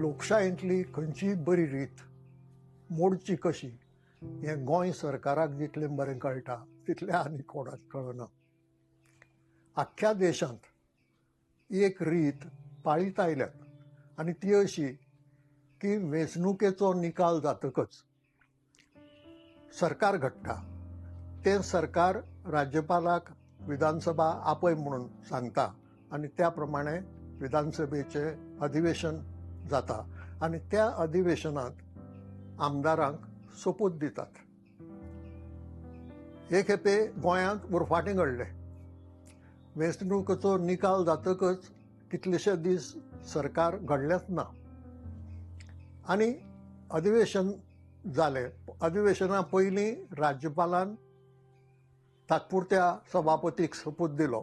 लोकशायेंतली खंयचीय बरी रीत मोडची कशी हें गोंय सरकाराक जितलें बरें कळटा तितलें आनी कोणाक कळना. आख्ख्या देशांत एक रीत पाळीत आयल्यात आनी ती अशी की वेंचणुकेचो निकाल जातकच सरकार घडटा. तें सरकार राज्यपालाक विधानसभा आपय म्हणून सांगता आनी त्या प्रमाणे विधानसभेचें अधिवेशन जाता आनी त्या अधिवेशनांत आमदारांक सोपूत दितात. हे खेपे गोंयांत उरफाटें घडलें. वेंचणुकेचो निकाल जातकच कितलेशे दीस सरकार घडलेंच ना आनी अधिवेशन जालें. अधिवेशना पयलीं राज्यपालान तात्पुरत्या सभापतीक सोपूत दिलो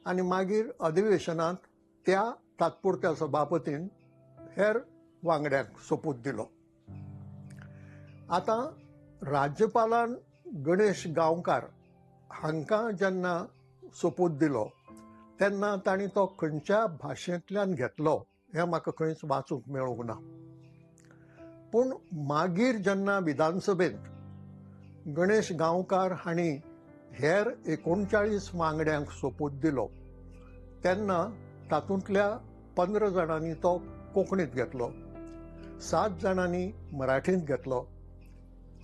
आनी मागीर अधिवेशनांत त्या तात्पुरत्या सभापतीन हेर वांगड्यांक सोपूत दिलो. आतां राज्यपालान गणेश गांवकार हांकां जेन्ना सोपूत दिलो तेन्ना तांणी तो खंयच्या भाशेंतल्यान घेतलो हें म्हाका खंयच वाचूंक मेळूंक ना. पूण मागीर जेन्ना विधानसभेंत गणेश गांवकार हांणी हेर 39 वांगड्यांक सोपूत दिलो तेन्ना तातूंतल्या 15 जाणांनी तो कोंकणीत घेतलो, 7 जाणांनी मराठींत घेतलो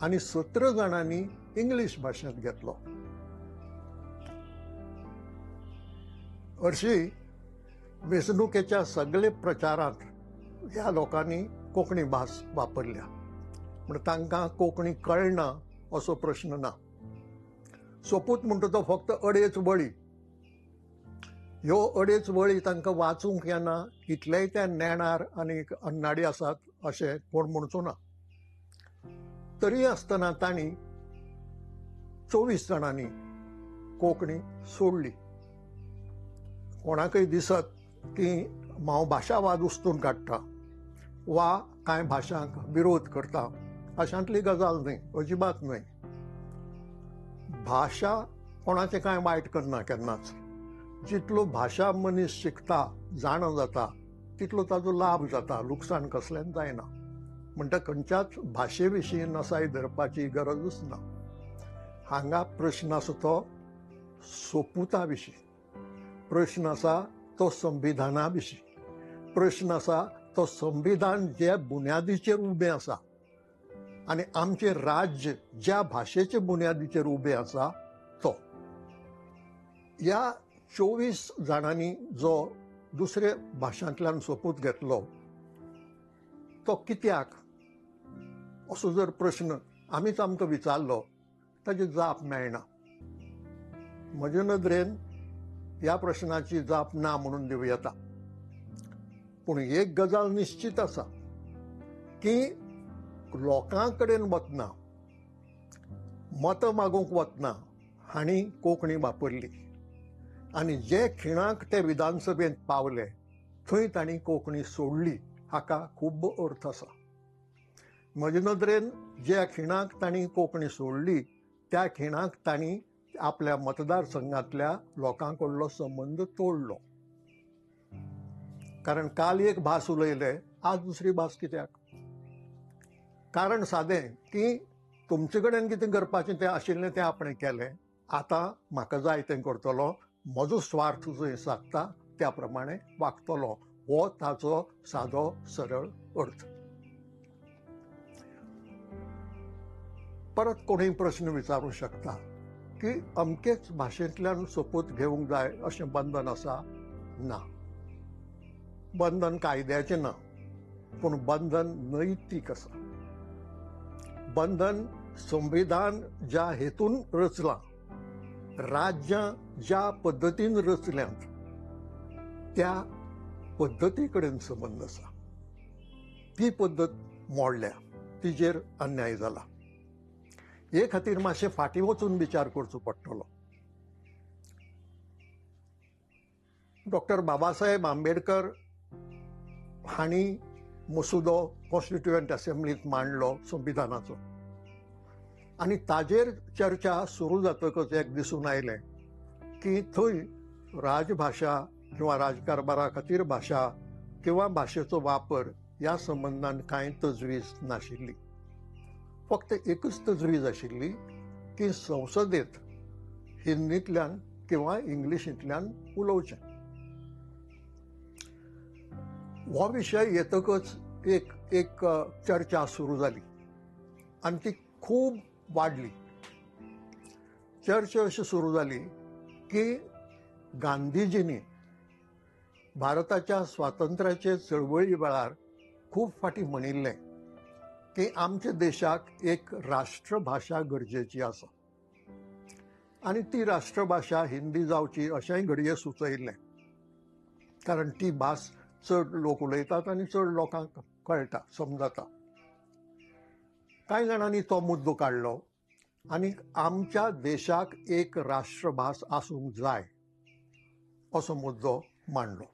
आनी 17 जाणांनी इंग्लीश भाशेंत घेतलो. हरशीं वेंचणुकेच्या सगळे प्रचारांत ह्या लोकांनी कोंकणी भास वापरल्या, म्हण तांकां कोंकणी कळना असो प्रश्न ना. सोपूत म्हणटा तो फक्त अडेच वळी. ह्यो अडेच वळी तांकां वाचूंक येना इतलेय ते नेणार आनी अन्नाडी आसात अशें कोण म्हणचो ना. तरी आसतना तांणी 24 जाणांनी कोंकणी सोडली. कोणाकय दिसत की हांव भाशावाद उस्तून काडटा वा कांय भाशांक विरोध करता, अशांतली गजाल न्हय, अजिबात न्हय. भाशा कोणाचें कांय वायट करना केन्नाच. जितलो भाशा मनीस शिकता, जाणा जाता, तितलो ताजो लाभ जाता, लुकसाण कसलेंच जायना. म्हणटा खंयच्याच भाशे विशीं नसाय धरपाची गरजूच ना. हांगा प्रश्न आसा तो सोपुता विशीं, प्रश्न आसा तो संविधाना विशीं, प्रश्न आसा तो संविधान जे बुन्यादीचेर उबें आसा आनी आमचें राज्य ज्या भाशेचे बुन्यादीचेर उबें आसा तो. ह्या 24 जाणांनी जो दुसरे भाशांतल्यान सोपूत घेतलो तो कित्याक असो जर प्रश्न आमीच आमकां विचारलो ताची जाप मेळना. म्हजे नदरेन ह्या प्रश्नाची जाप ना म्हणून दिवं येता. पूण एक गजाल निश्चित आसा की लोकां कडेन वतना, मतां मागूंक वतना हांणी कोंकणी वापरली आनी जे खिणाक ते विधानसभेंत पावले थंय तांणी कोंकणी सोडली. हाका खूब अर्थ आसा. म्हजे नदरेन ज्या खिणाक तांणी कोंकणी सोडली त्या खिणाक तांणी आपल्या मतदारसंघांतल्या लोकां कडलो संबंद तोडलो. कारण काल एक भास उलयले, आज दुसरी भास कित्याक? कारण सादें की तुमचे कडेन कितें करपाचें तें आशिल्लें तें आपणें केलें, आतां म्हाका जाय तें करतलो, म्हजो स्वार्थ जंय सादता त्या प्रमाणे वागतलो, हो ताचो सादो सरळ अर्थ. परत कोणूय प्रश्न विचारूं शकता की अमकेच भाशेंतल्यान सोपूत घेवंक जाय अशें बंधन आसा? ना, बंधन कायद्याचें ना, पूण बंधन नैतीक आसा. बंधन संविधान ज्या हेतून रचलां, राज्यां ज्या पद्दतीन रचल्यांत त्या पद्दती कडेन संबंद आसा. ती पद्दत मोडल्या, तिजेर अन्याय जाला. हे खातीर मातशें फाटीं वचून विचार करचो पडटलो. डॉक्टर बाबासाहेब आंबेडकर हांणी मसुदो कॉन्स्टिट्युएंट असेंब्लींत मांडलो संविधानाचो आनी ताजेर चर्चा सुरू जातकच एक दिसून आयलें की थंय राजभाशा किंवा राजकारभारा खातीर भाशा किंवा भाशेचो वापर ह्या संबंदान कांय तजवीज नाशिल्ली. फक्त एकूच तजवीज आशिल्ली की संसदेत हिंदींतल्यान किंवा इंग्लिशींतल्यान उलोवचें. हो विशय येतकच एक एक चर्चा सुरू जाली आनी ती खूब वाडली. चर्चा अशी सुरू जाली की गांधीजींनी भारताच्या स्वातंत्र्याचे चळवळी वेळार खूब फाटीं म्हणिल्लें की आमच्या देशाक एक राष्ट्रभाशा गरजेची आसा आनी ती राष्ट्रभाशा हिंदी जावची अशेंय घडये सुचयिल्लें, कारण ती भास चड लोक उलयतात आनी चड लोकांक कळटा, समजता. कांय जाणांनी तो मुद्दो काडलो आनी आमच्या देशाक एक राष्ट्रभास आसूंक जाय असो मुद्दो मांडलो.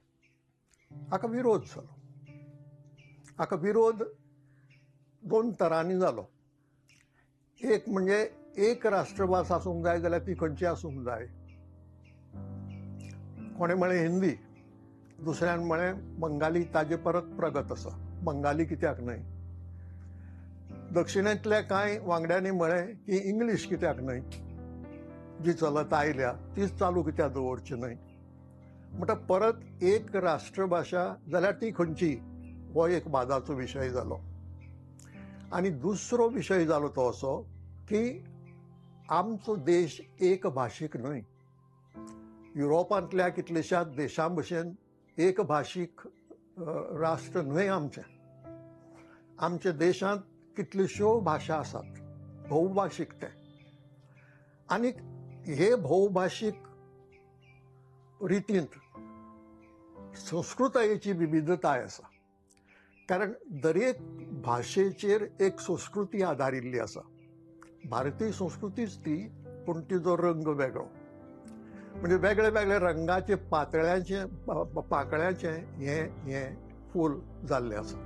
हाका विरोध जालो. हाका विरोध दोन तरांनी जालो. एक म्हणजे एक राष्ट्रभास आसूंक जाय जाल्यार ती खंयची आसूंक जाय? कोणें म्हळें हिंदी, दुसऱ्यान म्हळें बंगाली ताजे परत प्रगत आसा, बंगाली कित्याक न्हय? दक्षिणेंतल्या कांय वांगड्यांनी म्हळें की इंग्लीश कित्याक न्हय, जी चलत आयल्या तीच चालू कित्याक दवरची न्हय? म्हणटा परत एक राष्ट्रभाशा जाल्यार ती खंयची, हो एक वादाचो विशय जालो. आनी दुसरो विशय जालो तो असो की आमचो देश एक भाशीक न्हय. युरोपांतल्या कितलेशाच देशां भशेन एक भाशीक राष्ट्र न्हय आमचें. आमच्या देशांत कितल्योश्यो भाशा आसात, भोवभाशीक तें. आनी हे भोवभाशीक रितींत संस्कृतायेची विविधताय आसा, कारण दरेक भाशेचेर एक संस्कृती आदारिल्ली आसा. भारतीय संस्कृतीच ती, पूण तिजो रंग वेगळो, म्हणजे वेगळे वेगळे रंगाचे पातळ्यांचे पाकळ्यांचे हें हें फूल जाल्लें आसा.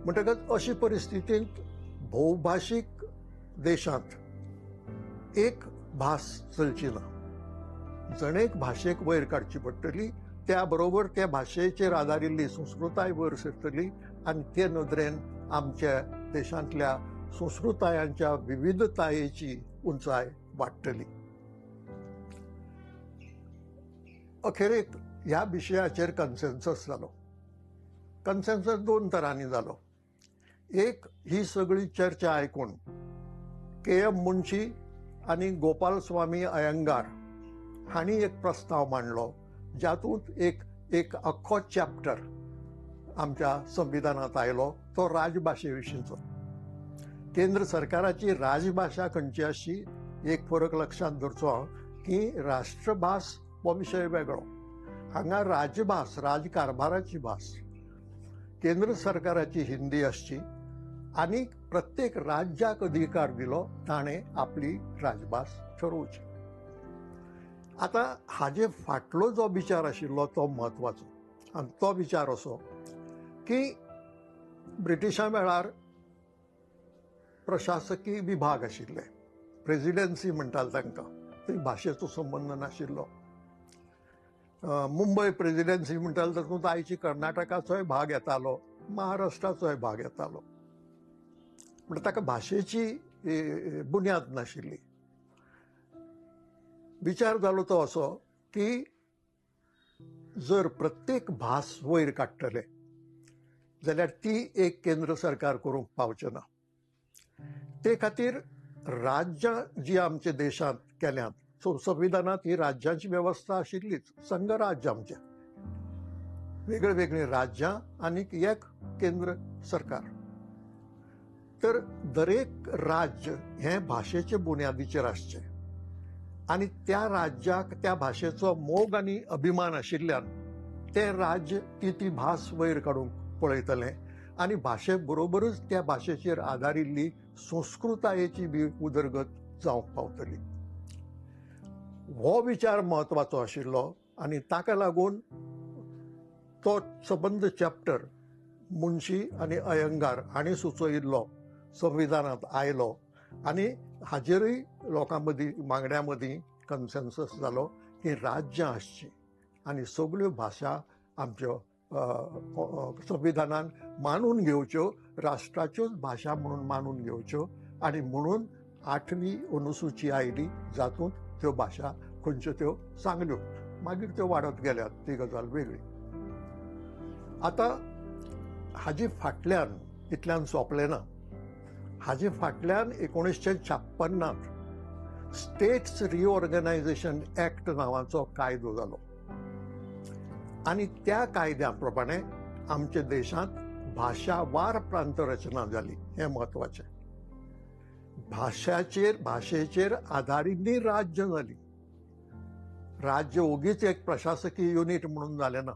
म्हणटकच अशी परिस्थितींत भोवभाशीक देशांत एक भास चलची ना, जण एक भाशेक वयर काडची पडटली, त्या बरोबर त्या भाशेचेर आदारिल्ली संस्कृताय वयर सरतली आनी ते नदरेन आमच्या देशांतल्या संस्कृतायांच्या विविधतायेची उंचाय वाडटली. अखेरेक ह्या विशयाचेर कन्सेन्सस जालो. कन्सेन्सस दोन तरांनी जालो. एक, ही सगळी चर्चा आयकून के एम मुन्शी आनी गोपाल स्वामी अयंगार हांणी एक प्रस्ताव मांडलो, जातूंत एक एक अख्खो चॅप्टर आमच्या संविधानांत आयलो तो राजभाशे विशींचो. केंद्र सरकाराची राजभाशा खंयची आसची, एक फरक लक्षांत धरचो की राष्ट्रभास हो विशय वेगळो, हांगा राजभास, राजकारभाराची भास केंद्र सरकाराची हिंदी आसची आनी प्रत्येक राज्याक अधिकार दिलो ताणें आपली राजभास ठरोवची. आतां हाजे फाटलो जो विचार आशिल्लो तो म्हत्वाचो, आनी तो विचार असो की ब्रिटिशां वेळार प्रशासकीय विभाग आशिल्ले, प्रेजिडेन्सी म्हणटाले तांकां, थंय भाशेचो संबंद नाशिल्लो. मुंबय प्रेजिडेन्सी म्हणटाले तातूंत आयची कर्नाटकाचोय भाग येतालो, महाराष्ट्राचोय भाग येतालो, म्हणटा ताका भाशेची बुन्याद नाशिल्ली. विचार जालो तो असो की जर प्रत्येक भास वयर काडटले जाल्यार ती एक केंद्र सरकार करूंक पावचें ना. ते खातीर राज्यां जी आमच्या देशांत केल्यांत, सो संविधानांत ही राज्यांची वेवस्था आशिल्लीच, संघराज्य आमचें, वेगळीं वेगळीं राज्यां आनी एक केंद्र सरकार. तर दरेक राज्य हें भाशेचे बुन्यादीचेर आसचें आनी त्या राज्याक त्या भाशेचो मोग आनी अभिमान आशिल्ल्यान तें राज्य ती ती भास वयर काडूंक पळयतलें आनी भाशे बरोबरूच त्या भाशेचेर आदारिल्ली संस्कृतायेची बी उदरगत जावंक पावतली. हो विचार म्हत्वाचो आशिल्लो आनी ताका लागून तो सबंद चॅप्टर मुन्शी आनी अयंगार हांणी सुचयिल्लो संविधानांत आयलो आनी हाजेरूय लोकां मदीं, वांगड्यां मदीं कन्सेन्सस जालो की राज्यां आसचीं आनी सगल्यो भाशा आमच्यो संविधानान मानून घेवच्यो, राष्ट्राच्योच भाशा म्हणून मानून घेवच्यो. आनी म्हणून 8वी अनुसुची आयली जातूंत त्यो भाशा खंयच्यो त्यो सांगल्यो. मागीर त्यो वाडत गेल्यात, ती गजाल वेगळी. आतां हाजे फाटल्यान इतल्यान सोंपलें ना. हाजे फाटल्यान 1956 स्टेट्स रिऑर्गनायझेशन एक्ट नांवाचो कायदो जालो आनी त्या कायद्या प्रमाणे आमच्या देशांत भाशावार प्रांतरचना जाली. हें म्हत्वाचें. भाशेचेर आदारिल्ली राज्य जाली. राज्य ओगीच एक प्रशासकीय युनिट म्हणून जालें ना.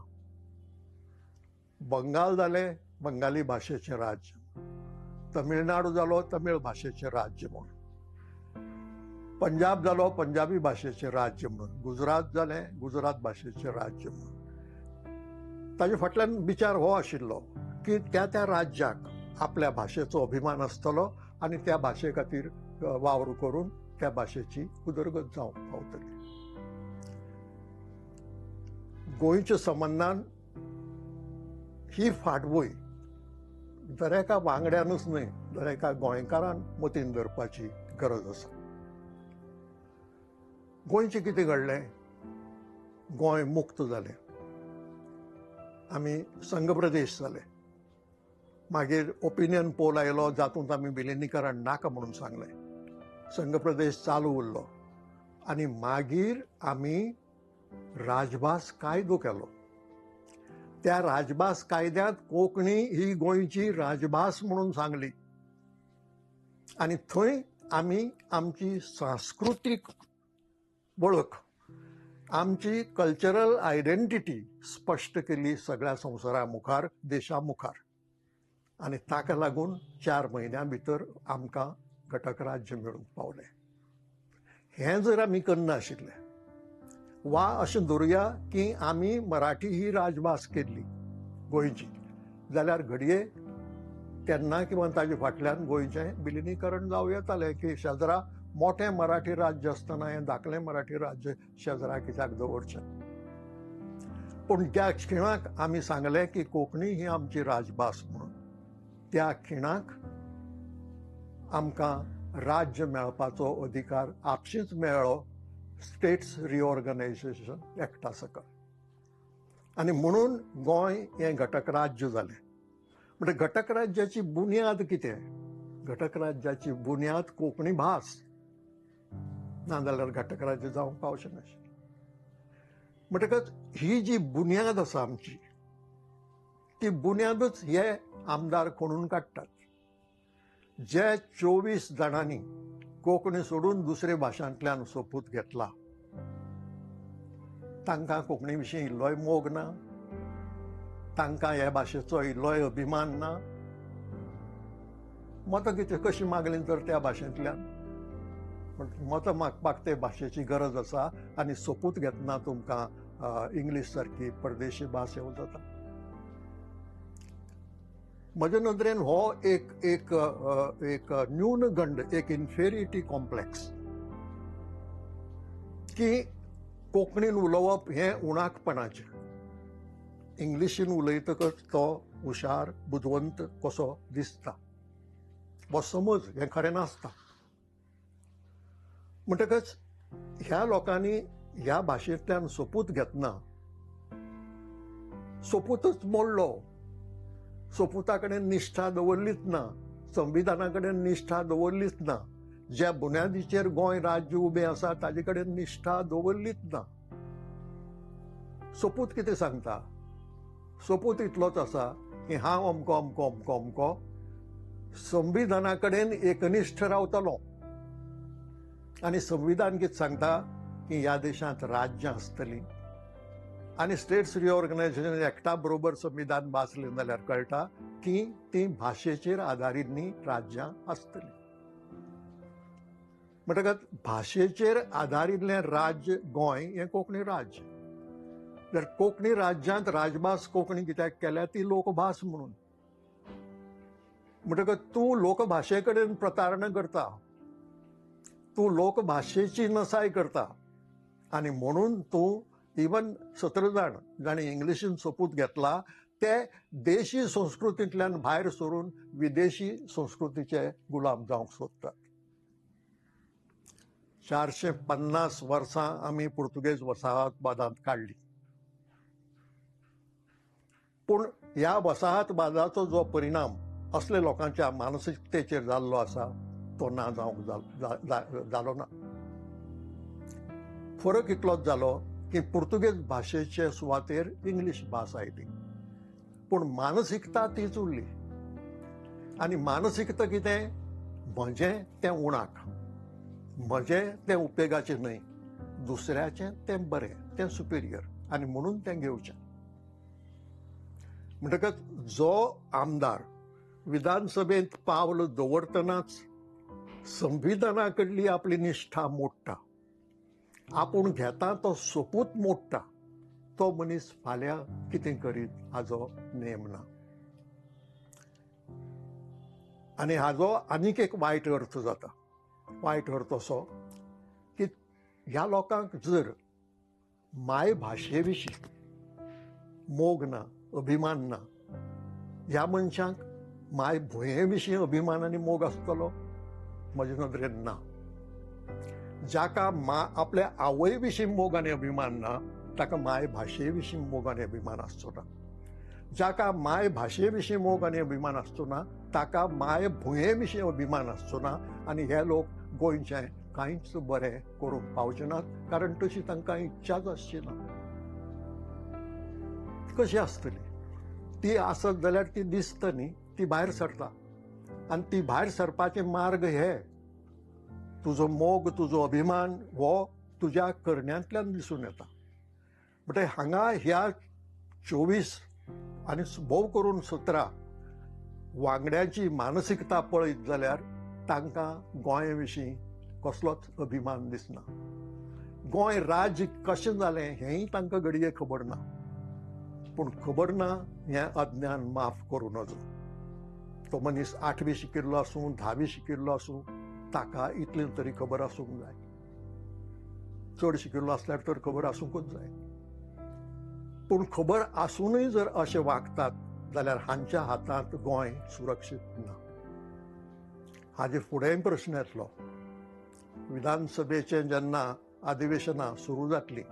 बंगाल जालें बंगाली भाशेचें राज्य, तमिळनाडू जालो तमिळ भाशेचें राज्य म्हणून, पंजाब जालो पंजाबी भाशेचें राज्य म्हणून, गुजरात जालें गुजरात भाशेचें राज्य म्हणून. ताजे फाटल्यान विचार हो आशिल्लो की त्या त्या राज्याक आपल्या भाशेचो अभिमान आसतलो आनी त्या भाशे खातीर वावर करून त्या भाशेची उदरगत जावंक पावतली. गोंयच्या संबंदान ही फाटभूंय दरेका वांगड्यानूच न्हय, दरेका गोंयकारान मतीन धरपाची गरज आसा. गोंयचें कितें घडलें? गोंय मुक्त जालें, आमी संघ प्रदेश जाले. मागीर ओपिनियन पोल आयलो जातूंत आमी विलिनीकरण नाका म्हणून सांगलें. संघ प्रदेश चालू उरलो आनी मागीर आमी राजभास कायदो केलो. त्या राजभास कायद्यांत कोंकणी ही गोंयची राजभास म्हणून सांगली आनी थंय आमी आमची सांस्कृतीक वळख, आमची कल्चरल आयडेंटिटी स्पश्ट केली सगळ्या संवसारा मुखार, देशा मुखार. आनी ताका लागून 4 म्हयन्यां भितर आमकां घटक राज्य मेळूंक पावलें. हें जर आमी करनाशिल्लें वा अशें धरुया की आमी मराठी ही राजभास केल्ली गोंयची, जाल्यार घडये तेन्ना किंवा ताजे फाटल्यान गोंयचें विलिनीकरण जावं येतालें की शेजरा मोठें मराठी राज्य आसतना हें धाकलें मराठी राज्य शेजरा कित्याक दवरचें. पूण ज्या खिणाक आमी सांगलें की कोंकणी ही आमची राजभास म्हणून, त्या खिणाक आमकां राज्य मेळपाचो अधिकार आपशींच मेळ्ळो स्टेट्स रिऑर्गनायझेशन एक्टा सकयल. आनी म्हणून गोंय हें घटक राज्य जालें. म्हणजे घटक राज्याची बुन्याद कितें? घटक राज्याची बुन्याद कोंकणी भास, नाजाल्यार घटक राज्य जावंक पावचें नाशिल्लें. म्हणटकच ही जी बुन्याद आसा आमची, ती बुन्यादच हे आमदार खणून काडटात. जे 24 जाणांनी कोंकणी सोडून दुसरे भाशांतल्यान सोपूत घेतला तांकां कोंकणी विशीं इल्लोय मोग ना, तांकां ह्या भाशेचो इल्लोय अभिमान ना. मतां कितें कशीं मागलीं तर त्या भाशेंतल्यान? मतां मागपाक ते भाशेची गरज आसा आनी सोपूत घेतना तुमकां इंग्लीश सारकी परदेशी भास येवं जाता. म्हजे नदरेन हो एक एक एक न्यूनगंड, एक इन्फेरिटी कॉम्प्लेक्स की कोंकणीन उलोवप हें उणाकपणाचें, इंग्लिशीन उलयतकच तो हुशार बुदवंत कसो दिसता हो समज, हें खरें नासता. म्हणटकच ह्या लोकांनी ह्या भाशेंतल्यान सोपूत घेतना सोपूतच मोडलो, सोपुता कडेन निश्ठा दवरलीच ना, संविधाना कडेन निश्ठा दवरलीच ना, ज्या बुन्यादीचेर गोंय राज्य उबें आसा ताजे कडेन निश्ठा दवरलीच ना. सोपूत कितें सांगता? सोपूत इतलोच आसा की हांव अमको अमको अमको अमको संविधाना कडेन एकनिश्ठ रावतलो. आनी संविधान कितें सांगता की ह्या देशांत राज्यां आसतलीं आनी स्टेट्स रिऑर्गनायझेशन एक्टा बरोबर संविधान वाचलें जाल्यार कळटा की तीं भाशेचेर आदारिल्लीं राज्यां आसतलीं. म्हणटकच भाशेचेर आदारिल्लें राज्य गोंय हें कोंकणी राज्य. जर कोंकणी राज्यांत राजभास कोंकणी कित्याक केल्या? ती लोकभास म्हणून. म्हणटकच तूं लोकभाशे कडेन प्रतारणा करता, तूं लोकभाशेची नसाय करता आनी म्हणून तूं इवन 17 जाण जांणी इंग्लिशीन सोपूत घेतला ते देशी संस्कृतींतल्यान भायर सरून विदेशी संस्कृतीचे गुलाम जावंक सोदतात. 450 वर्सां आमी पुर्तुगेज वसाहतवादांत काडली, पूण ह्या वसाहतवादाचो जो परिणाम असले लोकांच्या मानसिकतेचेर जाल्लो आसा तो ना जावंक जालो ना. फरक इतलोच जालो की पुर्तुगेज भाशेचे सुवातेर इंग्लीश भास आयली, पूण मानसिकता तीच उरली. आनी मानसिकता कितें, म्हजें तें उणाक, म्हजें तें उपेगाचें न्हय, दुसऱ्याचें तें बरें, तें सुपिरियर, आनी म्हणून तें घेवचें. म्हणटकच जो आमदार विधानसभेंत पावल दवरतनाच संविधाना कडली आपली निष्ठा मोडटा, आपूण घेता तो सोपूत मोडटा, तो मनीस फाल्यां कितें करीत हाजो नेम ना. आनी हाजो आनीक एक वायट अर्थ जाता. वायट अर्थ असो की ह्या लोकांक जर मायभाशे विशीं मोग ना, अभिमान ना, ह्या मनशांक मायभुंये विशीं अभिमान आनी मोग आसतलो? म्हजे नदरेन ना. जाका आपल्या आवय विशीं मोग आनी अभिमान ना ताका मायभाशे विशीं मोग आनी अभिमान आसचो ना. जाका मायभाशे विशीं मोग आनी अभिमान आसचो ना ताका मायभुंये विशीं अभिमान आसचो ना. आनी हे लोक गोंयचें कांयच बरें करूंक पावचे नात, कारण तशी तांकां इच्छाच आसची ना. कशी आसतली ती आसत जाल्यार ती दिसता न्ही, ती भायर सरता. आनी ती भायर सरपाचे मार्ग हे, तुजो मोग, तुजो अभिमान हो तुज्या करण्यांतल्यान दिसून येता. म्हणटकीर हांगा ह्या 24 आनी भोव करून 17 वांगड्यांची मानसिकता पळयत जाल्यार तांकां गोंय विशीं कसलोच अभिमान दिसना. गोंय राज्य कशें जालें हेंय तांकां घडये खबर ना, पूण खबर ना हें अज्ञान माफ करूं नजो. तो मनीस 8वी शिकिल्लो आसूं, 10वी शिकिल्लो आसूं, ताका इतलें तरी खबर आसूंक जाय. चड शिकिल्लो आसल्यार तर खबर आसूंकच जाय. पूण खबर आसूनय जर अशें वागतात जाल्यार हांच्या हातांत गोंय सुरक्षीत ना. हाजे फुडेंय प्रश्न येतलो. विधानसभेचें जेन्ना अधिवेशनां सुरू जातलीं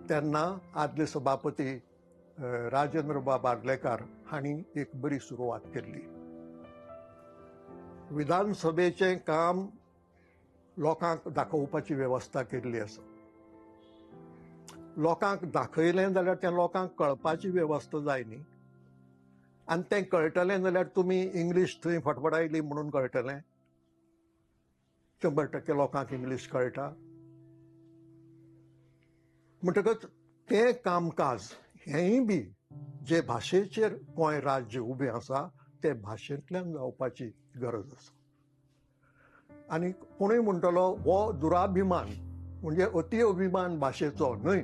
तेन्ना आदले सभापती राजेंद्र बाब आर्लेकार हांणी एक बरी सुरवात केल्ली. विधानसभेचें काम लोकांक दाखोवपाची वेवस्था केल्ली आसा. लोकांक दाखयलें जाल्यार तें लोकांक कळपाची वेवस्था जाय न्ही, आनी तें कळटलें जाल्यार तुमी इंग्लीश थंय फटफटायली म्हणून कळटलें. 100% लोकांक इंग्लीश कळटा. म्हणटकच तें कामकाज हेंय बी जे भाशेचेर गोंय राज्य उबें आसा ते भाशेंतल्यान जावपाची गरज आसा. आनी कोणूय म्हणटलो हो दुराभिमान, म्हणजे अति अभिमान भाशेचो न्हय.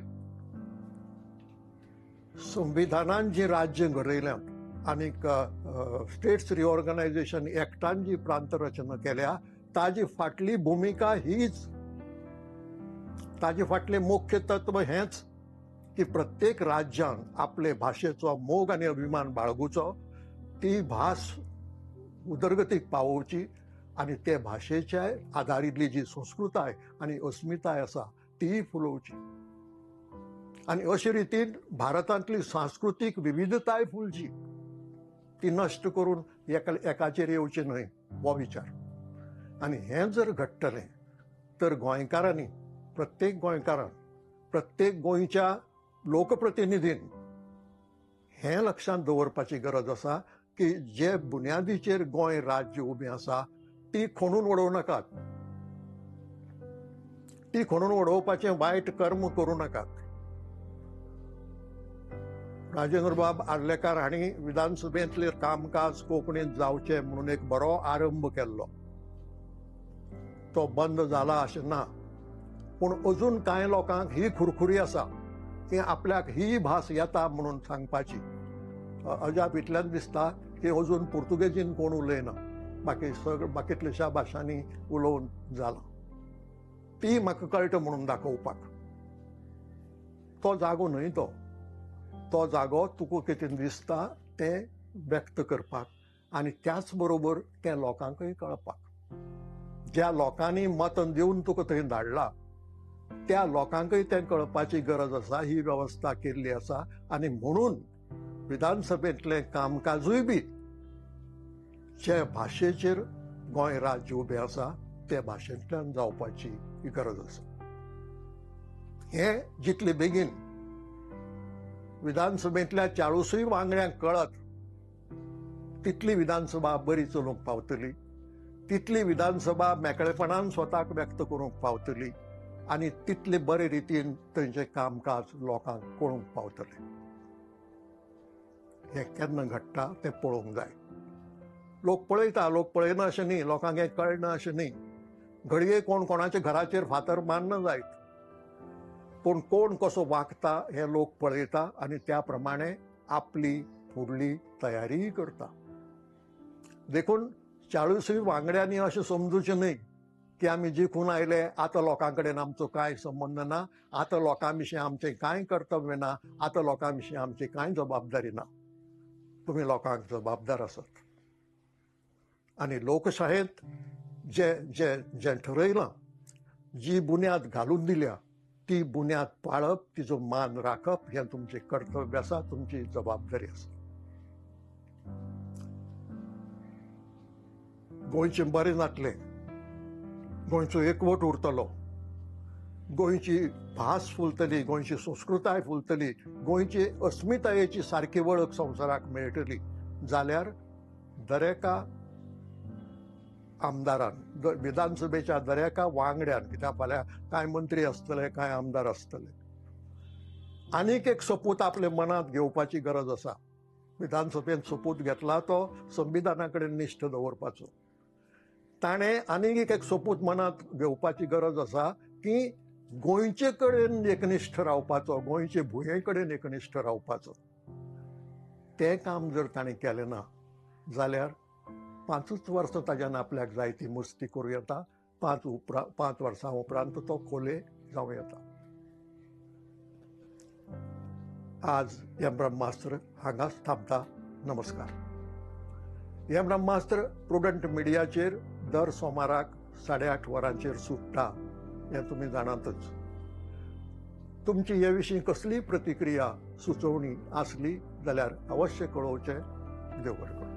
संविधानान जी राज्य घडयल्यांत आनीक स्टेट्स रिऑर्गनायझेशन एक्टान जी प्रांत रचना केल्या ताजी फाटली भुमिका हीच, ताजे फाटलें मुख्य तत्व हेंच की प्रत्येक राज्यान आपले भाशेचो मोग आनी अभिमान बाळगुचो, ती भास उदरगतीक पावोवची आनी ते भाशेच्या आदारिल्ली जी संस्कृताय आनी अस्मिताय आसा तीय फुलोवची. आनी अशे रितीन भारतांतली सांस्कृतीक विविधताय फुलची, ती नश्ट करून एकाचेर येवची न्हय हो विचार. आनी हें जर घडटलें तर गोंयकारांनी, प्रत्येक गोंयकारान, प्रत्येक गोंयच्या लोकप्रतिनिधीन हें लक्षांत दवरपाची गरज आसा की जे बुन्यादीचेर गोंय राज्य उबें आसा ती खणून उडोवं नाकात, ती खणून उडोवपाचें वायट कर्म करूं नाकात. राजेंद्र बाब आर्लेकार हांणी विधानसभेंतलें कामकाज कोंकणींत जावचें म्हणून एक बरो आरंभ केल्लो, तो बंद जाला अशें ना, पूण अजून कांय लोकांक ही खुरखुरी आसा की आपल्याक ही भास येता म्हणून सांगपाची. अजाप इतल्यान दिसता की अजून पुर्तुगेजीन कोण उलयना, बाकी सगळं बाकीतल्याश्या भाशांनी उलोवन जालां. ती म्हाका कळटा म्हणून दाखोवपाक. तो जागो न्हय, तो तो जागो तुका कितें दिसता तें व्यक्त करपाक आनी त्याच बरोबर तें लोकांकय कळपाक. ज्या लोकांनी मतां दिवन तुका थंय धाडला त्या लोकांकय तें कळपाची गरज आसा. ही वेवस्था केल्ली आसा आनी म्हणून विधानसभेंतलें कामकाजूय बी जे भाशेचेर गोंय राज्य उबें आसा ते भाशेंतल्यान जावपाची गरज आसा. हें जितले बेगीन विधानसभेंतल्या 40 वांगड्यांक कळत तितली विधानसभा बरी चलूंक पावतली, तितली विधानसभा मेकळेपणान स्वताक व्यक्त करूंक पावतली आनी तितले बरे रितीन थंयचें कामकाज लोकांक कळूंक पावतलें. हें केन्ना घडटा तें पळोवंक जाय. लोक पळयता, लोक पळयना अशें न्ही, लोकांक हें कळना अशें न्ही. घडये कोण कोणाच्या घराचेर फातर मारना जायत, पूण कोण कसो वागता हें लोक पळयता आनी त्या प्रमाणे आपली फुडली तयारीय करता. देखून 40 वांगड्यांनी अशें समजूचें न्हय की आमी जिखून आयले, आतां लोकां कडेन आमचो कांय संबंद ना, आतां लोकां विशीं आमचें कांय कर्तव्य ना, आतां लोकां विशीं आमची कांय जबाबदारी ना. तुमी लोकांक जबाबदार आसात आनी लोकशायेंत जे जे जें ठरयलां, जी बुन्याद घालून दिल्या ती बुन्याद पाळप, तिचो मान राखप हें तुमचें कर्तव्य आसा, तुमची जबाबदारी आसा. गोंयचें बरें जातलें, गोंयचो एकवट उरतलो, गोंयची भास फुलतली, गोंयची संस्कृताय फुलतली, गोंयची अस्मितायेची सारकी वळख संवसाराक मेळटली जाल्यार दरेका आमदारान, विधानसभेच्या दरेका वांगड्यान, कित्याक फाल्यां कांय मंत्री आसतले, कांय आमदार आसतले, आनीक एक सोपूत आपल्या मनांत घेवपाची गरज आसा. विधानसभेंत सोपूत घेतला तो संविधाना कडेन निश्ठ दवरपाचो. ताणें आनीक एक सोपूत मनांत घेवपाची गरज आसा की गोंयचे कडेन एकनिश्ठ रावपाचो, गोंयचे भुंये कडेन एकनिश्ठ रावपाचो. तें काम जर ताणें केलें ना जाल्यार 5 वर्सां ताज्यान आपल्याक जाय ती मस्ती करूं येता, 5 वर्सां उपरांत तो खोले जावं येता. आज हें ब्रह्मास्त्र हांगाच थांबता. नमस्कार. हें ब्रह्मास्त्र प्रुडंट मिडियाचेर दर सोमाराक 8:30 वरांचेर सुट्टा हें तुमी जाणातच. तुमची हे विशीं कसलीय प्रतिक्रिया, सुचोवणी आसली जाल्यार अवश्य कळोवचें. देव बरें करूं.